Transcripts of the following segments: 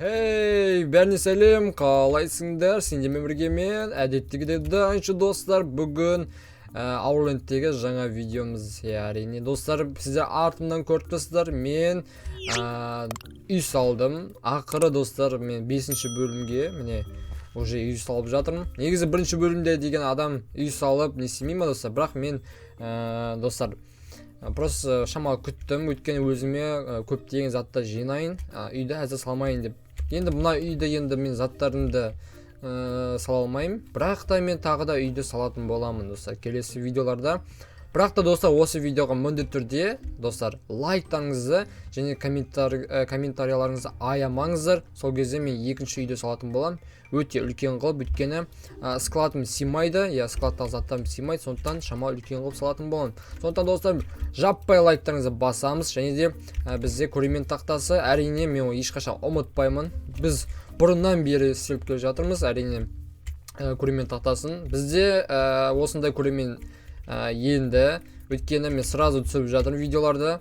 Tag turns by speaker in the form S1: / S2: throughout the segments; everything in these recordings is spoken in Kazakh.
S1: Hey, бәріне сәлем, қалайсыңдар? Сендермен бірге мен, әдеттегідей Даншы, достар. Бүгін Аурлендтегі жаңа видеомыз. Иә, әрине, достар, сіздер артымнан көріп тұрсыздар, мен үй салдым. Ақыры, достар, мен 5 бөлімге, міне, уже үй салып жатырмын. Негізі бірінші бөлімде деген адам үй салып не істемей ма, достар? Бірақ мен, достар, просто шамалы күттім, өйткені өзіме көптеген заттар жинайын, үйді әзір салмайын деп. Енді мына үйді енді мен заттарымды сала алмаймын, бірақ та мен тағы да үйді салатын боламын, достар, келесі видеоларда. Бірақ та, достар, осы видеоға міндетті түрде, достар, лайктарыңызды және комментарияларыңызды аямаңыздар. Сол кезде мен екінші үйді салатын боламын, өте үлкен қылып, өйткені складым сыймайды, иә, складтағы заттарым сыймайды, сондықтан шамалы үлкен қылып салатын боламын. Сондықтан, достар, жаппай лайктарыңызды басамыз. Және де бізде көрермен тақтасы, әрине, мен оны ешқашан ұмытпаймын. Біз бұрыннан бері істеліп келе жатырмыз, әрине, көрермен тақтасын. Бізде осындай көрермен енді, өйткені мен сразу түсіріп жатырмын видеоларды,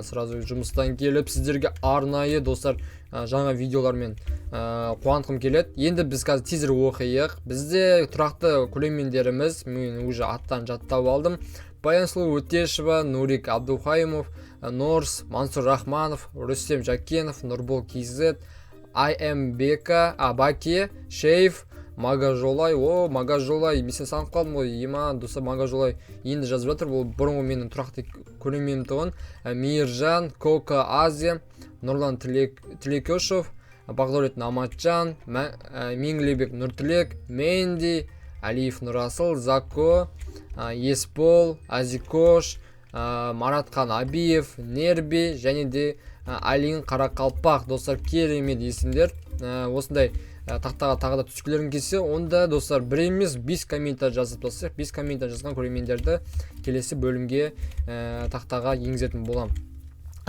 S1: сразу жұмыстан келіп сіздерге арнайы, достар, жаңа видеолармен қуантқым келеді. Енді біз қазір тезірек оқиық. Бізде тұрақты көрермендеріміз, мен уже аттан жаттап алдым: Баян Сұлу Өтешева, Нурик Абдухаимов, Норс, Мансұр Рахманов, Рүстем Жакенов, Нұрбол KZ, IM Бека, Абаке, Шейф, Магажолай. О, Магажолай, мен сені сағынып қалдым ғой, ема, достар. Магажолай енді жазып жатыр, бұл бұрынғы менің тұрақты көрерменім тұғын. Мейіржан, Кока Азия, Нұрлан Тілекешов, Бағдәулет Наматжан, Меңлібек Нұртілек, Менди, Әлиев Нұрасыл, Зако, Есбол, Азикош, Маратхан Абиев, Нерби және де Алин Қарақалпақ. Достар, керемет есімдер. Осындай тақтаға тағы да түскілерің келсе, онда, достар, бір емес, бес комментарий жазып тастайық. Бес комментарий жазған көрермендерді келесі бөлімге тақтаға енгізетін боламын.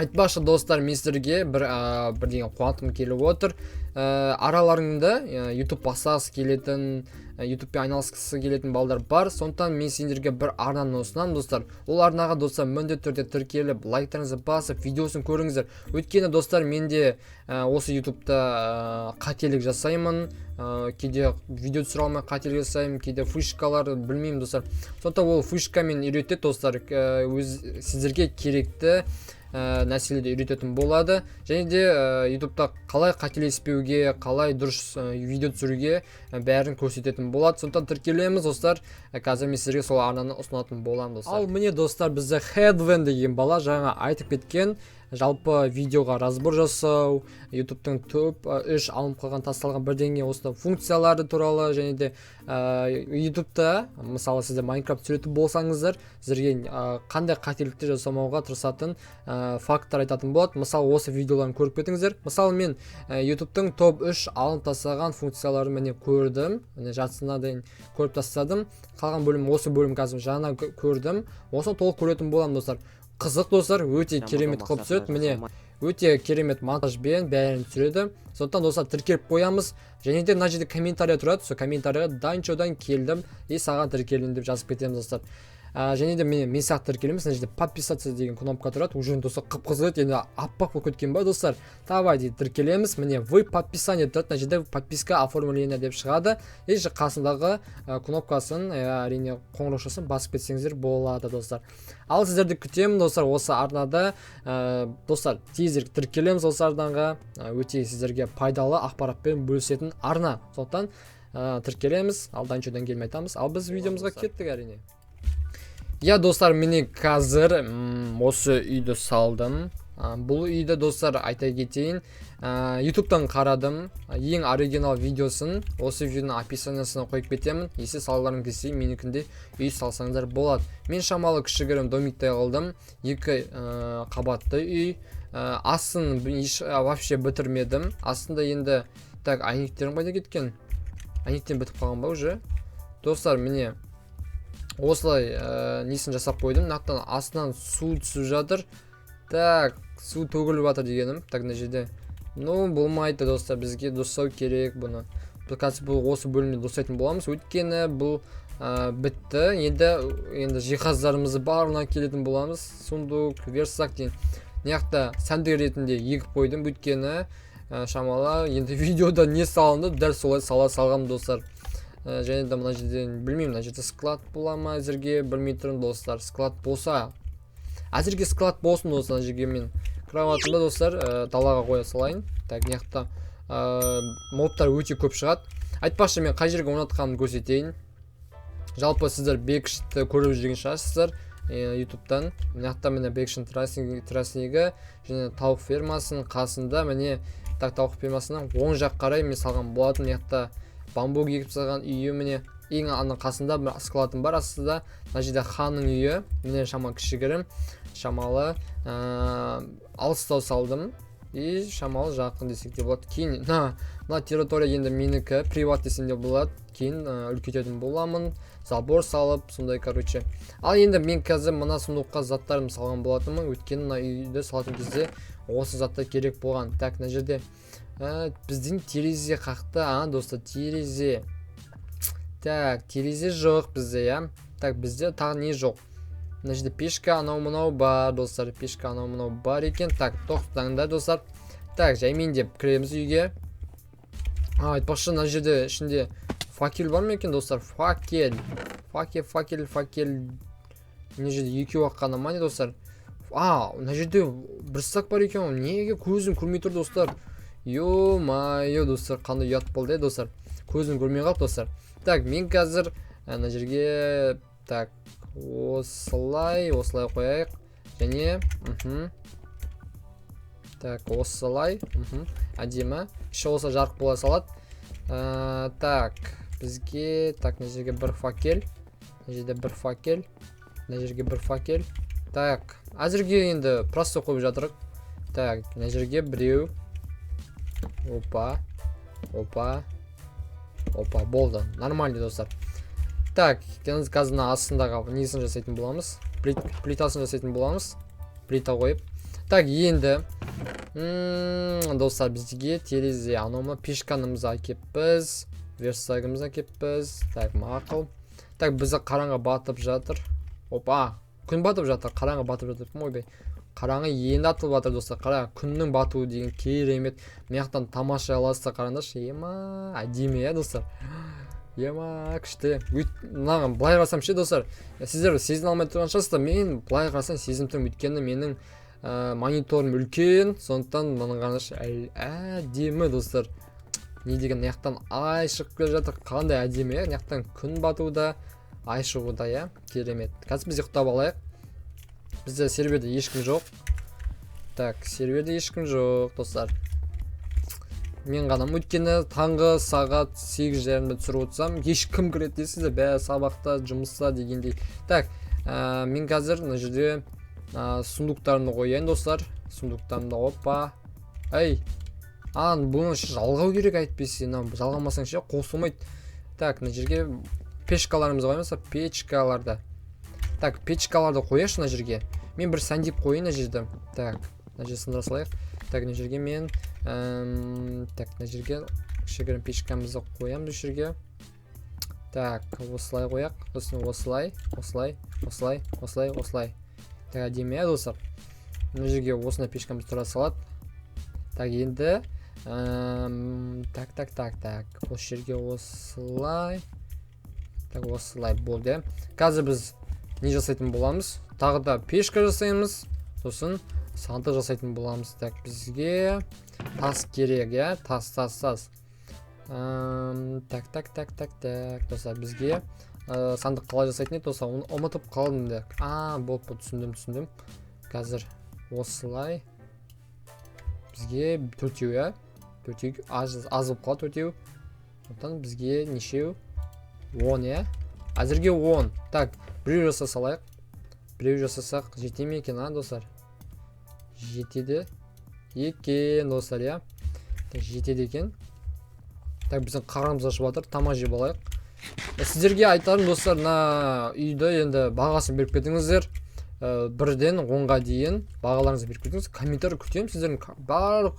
S1: Айтпақшы, достар, мен сіздерге бірдеңе қуантқым келіп отыр. Араларыңда YouTube бастағысы келетін, ютубпен айналысқысы келетін балдар бар, сондықтан мен сендерге бір арнаны ұсынамын, достар. Ол арнаға, достар, міндетті түрде тіркеліп, лайктарыңызды басып, видеосын көріңіздер. Өйткені, достар, мен де осы ютубта қателік жасаймын, кейде видео түсіре алмай қателік жасаймын, кейде фишкалар білмеймін, достар. Сондықтан ол фишкамен үйретеді, достар, өз сіздерге керекті нәрселерді үйрететін болады. Және де ютубта қалай қателеспеуге, қалай дұрыс видео түсіруге, бәрін көрсететін болады. Сондықтан тіркелеміз, достар. Қазір мен сіздерге сол арнаны ұсынатын боламын, достар. Ал міне, достар, бізде Хедвен деген бала жаңа айтып кеткен жалпы видеоға разбор жасау, ютубтың топ үш алынып қалған, тасталған бірдеңе, осындай функциялары туралы. Және де ютубта, мысалы, сіздер Майнкрафт түсіретін болсаңыздар, сіздерге қандай қателіктер жасамауға тырысатын факттар айтатын болады. Мысалы, осы видеоларын көріп кетіңіздер. Мысалы, мен ютубтың топ 3 алынып тастаған функцияларын, міне, көрдім, міне, жартысына дейін көріп тастадым. Қалған бөлім, осы бөлім қазір жаңа көрдім, осыны толық көретін боламын, достар. Қызық, достар, өте керемет қылып түсіреді, міне, өте керемет монтажбен бәрін түсіреді. Сондықтан, достар, тіркеліп қоямыз. Және де мына жерде комментарий тұрады, сол комментарийға «Данчодан келдім и саған тіркелдім» деп жазып кетеміз, достар. Және де міне, мен сияқты тіркелеміз. Мына жерде «Подписаться» деген кнопка тұрады. Уже, достар, қып қызыл еді, енді аппақ болып кеткен ба, достар? Давайте тіркелеміз. Міне, «Вы подписаны» деп тұрады мына жерде, «Подписка оформлена» деп шығады. И қасындағы кнопкасын, әрине, қоңыраушасын басып кетсеңіздер болады, достар. Ал сіздерді күтемін, достар, осы арнада. Достар, тезірек тіркелеміз осы арнаға. Өте сіздерге пайдалы ақпаратпен бөлісетін арна, сондықтан тіркелеміз. Ал Данчодан келмей айтамыз. Ал біз видеомызға кеттік, әрине. Иә, достар, міне, қазір осы үйді салдым. Бұл үйді, достар, айта кетейін, ютубтан қарадым. Ең оригинал видеосын осы видеоның описаниясына қойып кетемін. Если салғыларың келсе, менікінде үй салсаңыздар болады. Мен шамалы кішігірім домиктай қылдым, екі қабатты үй. Астын вообще бітірмедім астында енді. Так, әйнектерім қайда кеткен? Әйнектен бітіп қалған ба уже, достар? Міне, осылай несін жасап қойдым. Мына астынан су түсіп жатыр. Так, су төгіліп жатыр дегенім. Так, мына жерде, ну, болмайды, достар, бізге дұрыстау керек бұны. Біз қазір бұл осы бөлімде дұрыстайтын боламыз, өйткені бұл бітті. Енді жиһаздарымызды барлығына келетін боламыз, сундук, верстак деген. Мына жақта сәндік ретінде егіп қойдым, өйткені Шамалы енді видеода не салынды, дәл солай сала салғам, достар. Және де мына жерде, білмеймін, мына жерде склад бола ма, әзірге білмей тұрмын, достар. Склад болса, әзірге склад болсын, достар. Мына жерге мен кроватымды, достар, далаға қоя салайын. Так, мына жақта мобтар өте көп шығады. Айтпақшы, мен қай жерге орнатқанымды көрсетейін. Жалпы, сіздер Бекішті көріп жүрген шығарсыздар ютубтан. Мына жақта, міне, Бекіштің тростнигі және тауық фермасының қасында, міне. Так, тауық фермасының оң жақ қарай мен салған болатын. Мына жақта бамбук егіп тастаған үйі, міне, ең ана қасында бір складым бар астында. Мына жерде ханның үйі, міне, шамалы кішігірім, шамалы алыстау салдым и шамалы жақын десек те болады. Кейін мына территория енді менікі, приват десем де болады. Кейін үлкейтетін боламын, забор салып, сондай, короче. Ал енді мен қазір мына сундукқа заттарымды салған болатынмын, өйткені мына үйді салатын кезде осы заттар керек болған. Так, мына жерде біздің терезе қақты, а, достар, терезе. Так, терезе жоқ бізде, иә. Так, бізде тағы не жоқ? Мына жерде печка, анау мынау бар, достар, печка, анау мынау бар екен. Так, тоқтаңдар, достар. Так, жаймен деп кіреміз үйге. А, айтпақшы, мына жерде ішінде факел бар ма екен, достар? Факел, факел, факел, факел. Мына жерде екеу ақ қана ма, не, достар? А, мына жерде бір стак бар екен ғой. Неге көзім көрмей тұр, достар? Ё-моё, достар, қандай ұят болды, иә, достар, көзім көрмей қалды, достар. Так, мен қазір ана жерге, так, осылай, осылай қояйық және так, осылай, әдемі, іші болса жарық бола салады. Так, бізге, так, мына жерге бір факел, мына жерде бір факел, мына жерге бір факел. Так, әзірге енді просто қойып жатырық. Так, мына жерге біреу, опа, опа, опа, болды, нормально, достар. Так, енді қазір мына астындағы несін жасайтын боламыз, плитасын жасайтын боламыз, плита қойып. Так, енді достар, бізге терезе, анау мынау, печканымызды әкеппіз, верстагымызды әкеппіз. Так, мақұл. Так, бізді қараңғы батып жатыр. Опа, күн батып жатыр, қараңғы батып жатыр. Ойбай, қараңғы енді атылып жатыр, достар. Қара, күннің батуы деген керемет. Мына жақтан тамашай аласыздар, қараңдаршы. Ема, әдемі, иә, достар? Ема, күшті. Мынаған былай қарасам ше, достар, сіздер сезіне алмай тұрған шығарсыздар, мен былай қарасам сезініп тұрмын, өйткені менің мониторым үлкен, сондықтан мынаны қараңдаршы, әдемі, достар. Не деген, мына жақтан ай шығып келе жатыр, қандай әдемі, иә. Мына жақтан күн батуда, ай шығуда, иә, керемет. Қазір біз ұйықтап алайық, бізде серверде ешкім жоқ. Так, серверде ешкім жоқ, достар, мен ғана. Өйткені таңғы сағат 8:30-да түсіріп отырсам, ешкім кіреді дейсіздер, бәрі сабақта, жұмыста дегендей. Так, мен қазір мына жерде сундуктарымды қояйын, достар, сундуктарымды. Опа, ей, а, бұны ше жалғау керек, әйтпесе мынау жалғамасаң ше қосылмайды. Так, мына жерге печкаларымызды қоямыз, печкаларды. Так, печкаларды қояйықшы мына жерге. Мен бір сәндеп қояйын мына жерді. Так, мына жерді сындыра салайық. Так, мына жерге мен так, мына жерге кішігірім печкамызды қоямыз осы жерге. Так, осылай қояйық, сосын осылай, осылай, осылай, осылай, осылай. Так, әдемі, иә, достар? Мына жерге осындай печкамыз тұра салады. Так, енді так, так, так, так, осы жерге осылай, так, осылай болды, иә. Қазір біз не жасайтын боламыз? Тағы да печка жасаймыз, сосын сандық жасайтын боламыз. Так, бізге тас керек, иә, тас, тас, тас. Так, так, так, так, так, достар, бізге сандық қалай жасайтын еді, достар? Оны ұмытып қалдым да. А, болды, болды, түсіндім, түсіндім. Қазір осылай, бізге төртеу, иә, төртеу аз, аз болып қалады төртеу, сондықтан бізге нешеу? 10, иә, әзірге 10. Так, біреу жаса салайық. Біреу жасасақ, жете ме екен, а, достар? Жетеді екен, достар, иә. Так, жетеді екен. Так, біздің қарнымыз ашып жатыр, тамақ жеп алайық. Сіздерге айтарым, достар, мына үйді енді бағасын беріп кетіңіздер. 1-ден 10-ға дейін бағаларыңызды беріп кетіңіз. Комментарий күтемін сіздердің. Барлық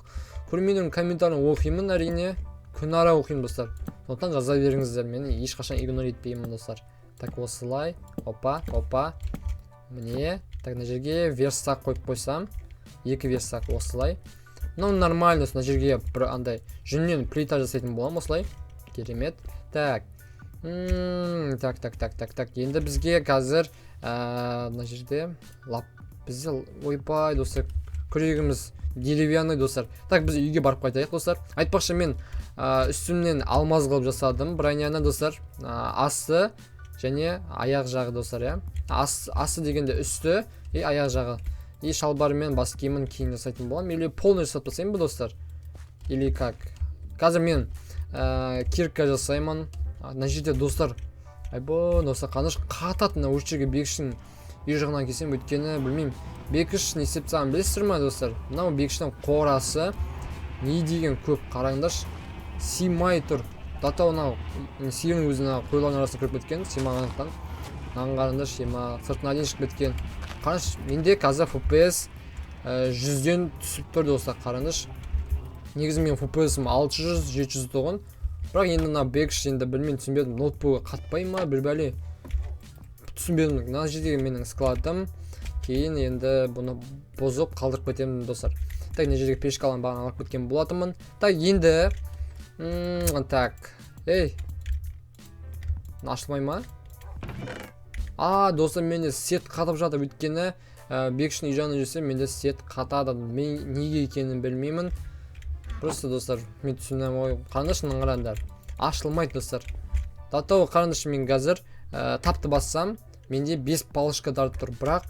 S1: көрермендердің комментарийін оқимын, әрине, күнара оқимын, достар, сондықтан жаза беріңіздер, мені ешқашан игнор етпеймін, достар. Так, осылай, опа, опа, міне. Так, мына жерге верстак қойып қойсам, екі верстак осылай. Мынау нормально, мына жерге бір андай жүннен плита жасайтын боламын осылай. Керемет. Так. Так, так, так, так, так. Енді бізге қазір мына жерде лап бізде, ойбай, достар, күрегіміз деревянный, достар. Так, біз үйге барып қайтайық, достар. Айтпақшы, мен үстімнен алмаз қылып жасадым броняны, достар. Асты және аяқ жағы, достар, иә. Асты дегенде үсті и аяқ жағы. И шалбар мен бас киімін кейін жасайтын боламын. Или полный жасап тастаймын ба, достар? Или как? Қазір мен кирка жасаймын. Мына жерде, достар, айбо, достар, қаныш қатады мына осы жерге Бекіштің үй жағынан келсем, өйткені білмеймін, Бекіш не істеп тастағанын білесіздер ма, достар? Мынау Бекіштің қорасы не деген көп, қараңдаршы, сыймай тұр. Дата мынау сиырдың өзі мына қойлардың арасына кіріп кеткен, сыймағандықтан. Мынаны қараңдаршы, ема, сыртына дейін шығып кеткен. Қараңызшы, менде қазір FPS 100-ден түсіп тұр, достар, қараңдаршы. Негізі менің FPS-ім 600-700 тұғын. Бірақ енді мына Бекіш енді білмеймін, түсінбедім, ноутбугі қатпай ма, бір бәле түсінбедім. Мына жердегі менің складым. Кейін енді бұны бұзып қалдырып кетемін, достар. Так, мына жерге печкаларын бағана алып кеткен болатынмын. Так, енді так, ей, ашылмай ма? А, достар, менде сет қатып жатыр, өйткені Бекіштің үй жағына жүрсем, менде сет қатады. Мен неге екенін білмеймін. Просто, достар, мен түсіне алмай, қараңдаршы, мына қараңдар. Ашылмайды, достар. До того, қараңдаршы, мен қазір тапты бассам, менде 5 палочка тартып тұр, бірақ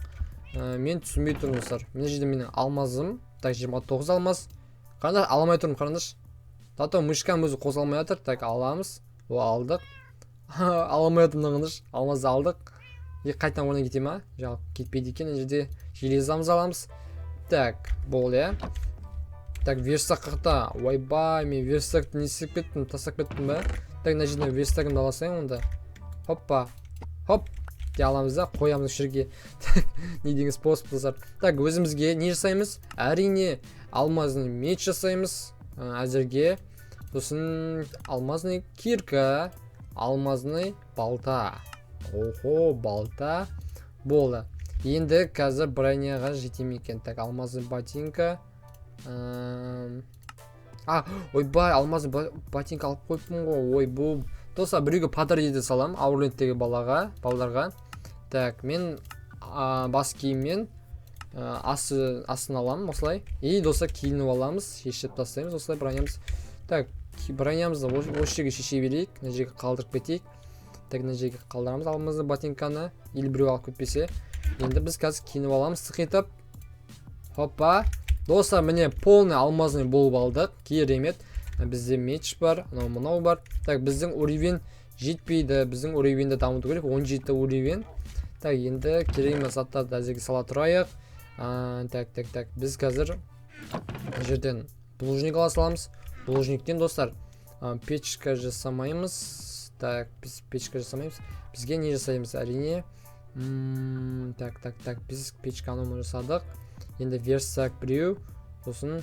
S1: мен түсінбей тұрмын, достар. Мына жерде менің алмазым, так, 29 алмаз. Қараңдар, ала алмай тұрмын, қараңдаршы. До того мышкам өзі қозғалмай жатыр. Так, аламыз. О, алдық. Ала алмай жатырмын, қараңдаршы. Алмазды алдық. И қайтадан орнына кете ма? Жоқ, кетпейді екен. Мына жерде железамызды аламыз. Так, болды, иә. Так, верстак қақта. Ойбай, мен верстакты не істеп кеттім, тастап кеттім ба? Так, мына жерден верстагымды ала салайын онда. Хоппа. Хоп. Де аламыз да қоямыз осы жерге. Так, не деген способ, достар. Так, өзімізге не жасаймыз? Әрине, алмазный меч жасаймыз. Әзірге. Сосын алмазный кирка, алмазный балта. Охо, балта. Болды. Енді қазір броняға жете ме екен? Так, алмазный ботинка. А, ойбай, алмазный ботинка алып қойыппын ғой. Ой, бұл достар, біреуге подарок ете саламын, Аурлендтегі балаға, балдарға. Так, мен бас киіммен астын аламын осылай. И, достар, киініп аламыз, шешіп тастаймыз осылай бронямыз. Так, бронямызды осы жерге шеше берейік, мына жерге қалдырып кетейік. Так, мына жерге қалдырамыз алмазды ботинканы, или біреу алып кетпесе. Енді біз қазір киініп аламыз сықитып. Хоппа. Достар, міне, полный алмазный болып алдық. Керемет. Бізде меч бар, анау мынау бар. Так, біздің уровень жетпейді. Біздің уровеньді дамыту керек. 17 уровень. Так, енді керек емес заттарды әзірге сала тұрайық. Так, так, так. Біз қазір мына жерден булыжник ала саламыз. Булыжниктен, достар, печка жасамаймыз. Так, біз печка жасамаймыз. Бізге не жасаймыз, әрине? Так, так, так, біз печканы жасадық. Енді верстак біреу. Сосын,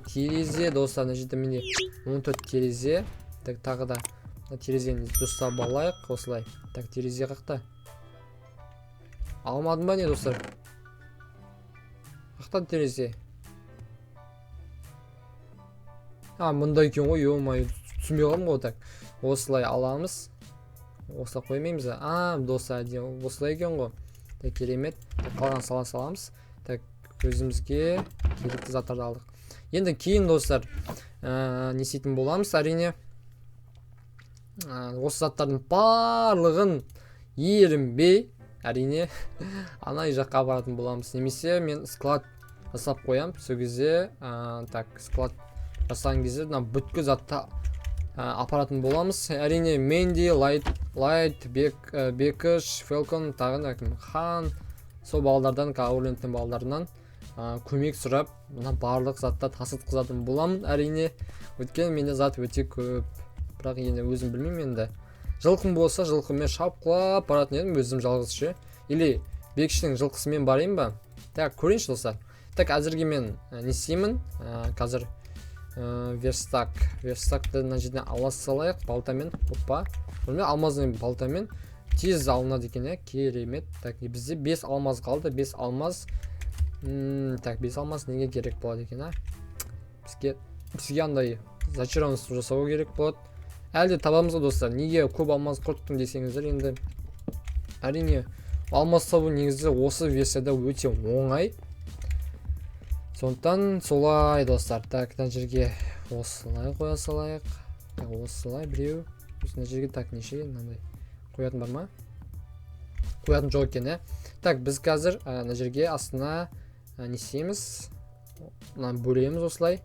S1: терезе, достар, мына жерде менде 14 терезе. Так, тағы да мына терезені дұрыстап алайық осылай. Так, терезе қақта? Алмадым ба не, достар? Қақта терезе? А, мында екен ғой, ё-моё, түсінбей қалдым ғой. Так, осылай аламыз. Осылай қоймаймыз. А, достар, әдемі осылай екен ғой. Так, керемет. Так, қалған сала саламыз. Так, өзімізге керекті заттарды алдық. Енді кейін, достар, не істейтін боламыз, әрине. Осы заттардың барлығын ерінбей, әрине, ана үй жаққа баратын боламыз. Немесе мен склад жасап қоямын. Сол кезде, так, склад жасаған кезде мына бүткіл затты апаратын боламыз. Әрине, Менди, Лайт, Лайт, Бек, Бекіш, Фелкон, тағы да кім, Хан, сол балдардан, Аурлендтің балдарынан көмек сұрап, мына барлық затты тасытқызатын боламын, әрине. Өйткені менде зат өте көп. Бірақ енді өзім білмеймін енді. Жылқым болса, жылқыммен шапқылап баратын едім өзім жалғыз ше. Или Бекіштің жылқысымен барайын ба? Так, көрейінші, достар. Так, әзірге мен не істеймін? Қазір верстак. Верстакты мына жерден ала салайық балтамен. Опа. Білмей, алмазный балтамен тез алынады екен, иә? Керемет. Так, бізде 5 алмаз қалды. 5 алмаз. Так, 5 алмаз неге керек болады екен, а? Бізге андай зачарованный стол жасау керек болады. Әлі де табамыз ғой, достар. Неге көп алмаз құрттың десеңіздер, енді әрине, алмаз табу негізі осы версияда өте оңай, сондықтан солай, достар. Так, мына жерге осылай қоя салайық. Так, осылай біреу, сосын мына жерге, так, неше мынандай қоятын бар ма? Қоятын жоқ екен, иә. Так, біз қазір мына жерге астына не істейміз? Мынаны бөлеміз осылай.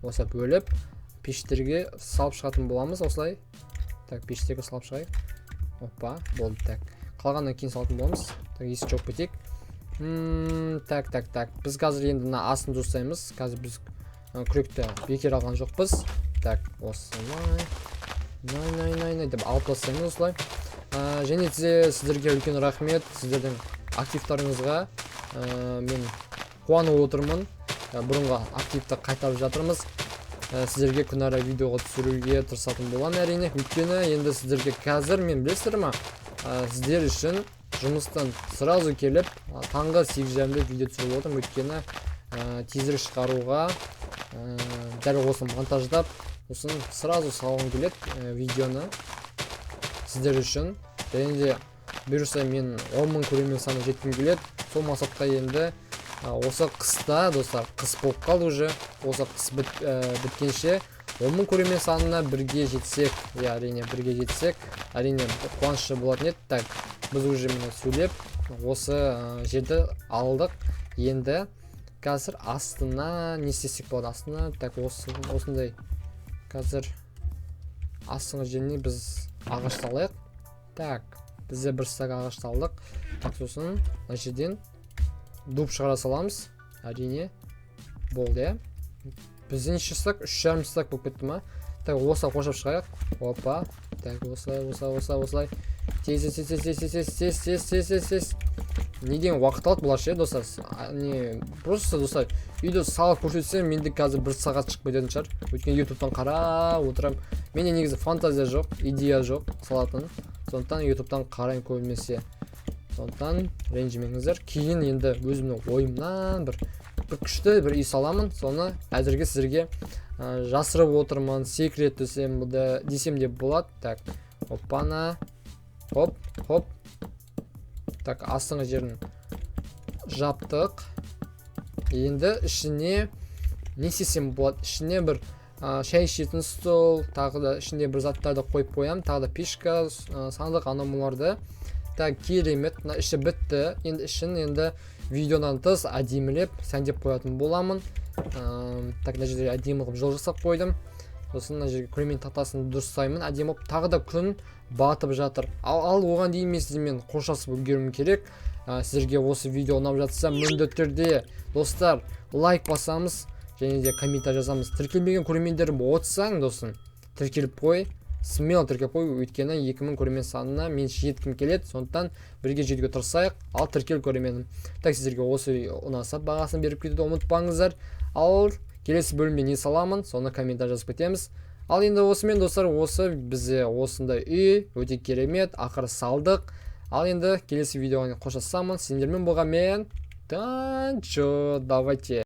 S1: Осылай бөліп, пештерге салып шығатын боламыз осылай. Так, пештерге салып шығайық. Опа, болды. Так, қалғаннан кейін салатын боламыз. Так, есік жауып кетейік. Так, так, так, біз қазір енді мына астын дұрыстаймыз. Қазір біз күректі бекер алған жоқпыз. Так, осылай най, най, най, най деп алып тастаймыз осылай. Және де сіздерге үлкен рахмет, сіздердің активтарыңызға мен қуанып отырмын. Бұрынғы активті қайтарып жатырмыз. Сіздерге күнара видеоға түсіруге тырысатын боламын, әрине, өйткені енді сіздерге қазір мен, білесіздер ма, сіздер үшін жұмыстан сразу келіп, таңғы 8:30-да видео түсіріп отырмын, өйткені тезірек шығаруға, дәл осы монтаждап, сосын сразу салғым келеді видеоны сіздер үшін. Және де бұйырса, мен 10 мың көрермен саны жеткім келеді. Сол мақсатқа енді осы қыста, достар, қыс болып қалды уже, осы қыс біткенше 10 мың көрермен санына бірге жетсек, иә, әрине, бірге жетсек, әрине, қуанышты болатын еді. Так, біз уже міне сөйлеп осы жерді алдық. Енді қазір астына не істесек болады? Астына, так, осы осындай қазір астыңғы жеріне біз ағаш салайық. Так, бізде бір стак ағаш салдық. Так, сосын мына жерден дуб шығара саламыз, әрине. Болды, иә. Бізде неше стак? 3,5 стак болып кетті ма? Так, осылай қоршап шығайық. Опа, так, осылай, осылай, осылай, осылай, тез, тез, тез, тез, тез, тез, тез, тез, тез, тез, тез. Не деген уақыт алады бұлар ше, достар? Не просто, достар, үйді салып көрсетсем, менде қазір бір сағат шығып кететін шығар, өйткені Ютубтан қарап отырамын. Менде негізі фантазия жоқ, идея жоқ салатын, сондықтан Ютубтан қараймын көбінесе. Сондықтан ренжімеңіздер, кейін енді өзімнің ойымнан бір күшті бір үй саламын. Соны әзірге сіздерге жасырып отырмын, секрет десем де болады. Так, оппана, хоп, хоп. Так, астыңғы жерін жаптық. Енді ішіне не істесем болады? Ішіне бір шай ішетін стол, тағы да ішінде бір заттарды қойып қоямын, тағы да печка, сандық, анау мыналарды. Так, керемет, мына іші бітті. Енді ішін енді видеодан тыс әдемілеп сәндеп қоятын боламын. Так, мына жерде әдемі қылып жол жасап қойдым. Сосын мына жерге көрермен тақтасын дұрыстаймын әдемі қылып. Тағы да күн батып жатыр. Ал оған дейін мен сіздермен қоштасып үлгеруім керек. Сіздерге осы видео ұнап жатса, міндетті түрде, достар, лайк басамыз және де комментарий жазамыз. Тіркелмеген көрермендер отырсаң, досым, тіркеліп қой, смело тіркеліп қой, өйткені 2000 көрермен санына мен жеткім келеді, сондықтан бірге жетуге тырысайық. Ал тіркел, көрерменім. Так, сіздерге осы ұнаса, бағасын беріп кетуді ұмытпаңыздар. Ал келесі бөлімде не саламын, соны комментарий жазып кетеміз. Ал енді осымен, достар, осы бізде осындай үй өте керемет, ақыры салдық. Ал енді келесі видеоға қоштасамын. Сендермен болған мен, Танчо. Давайте.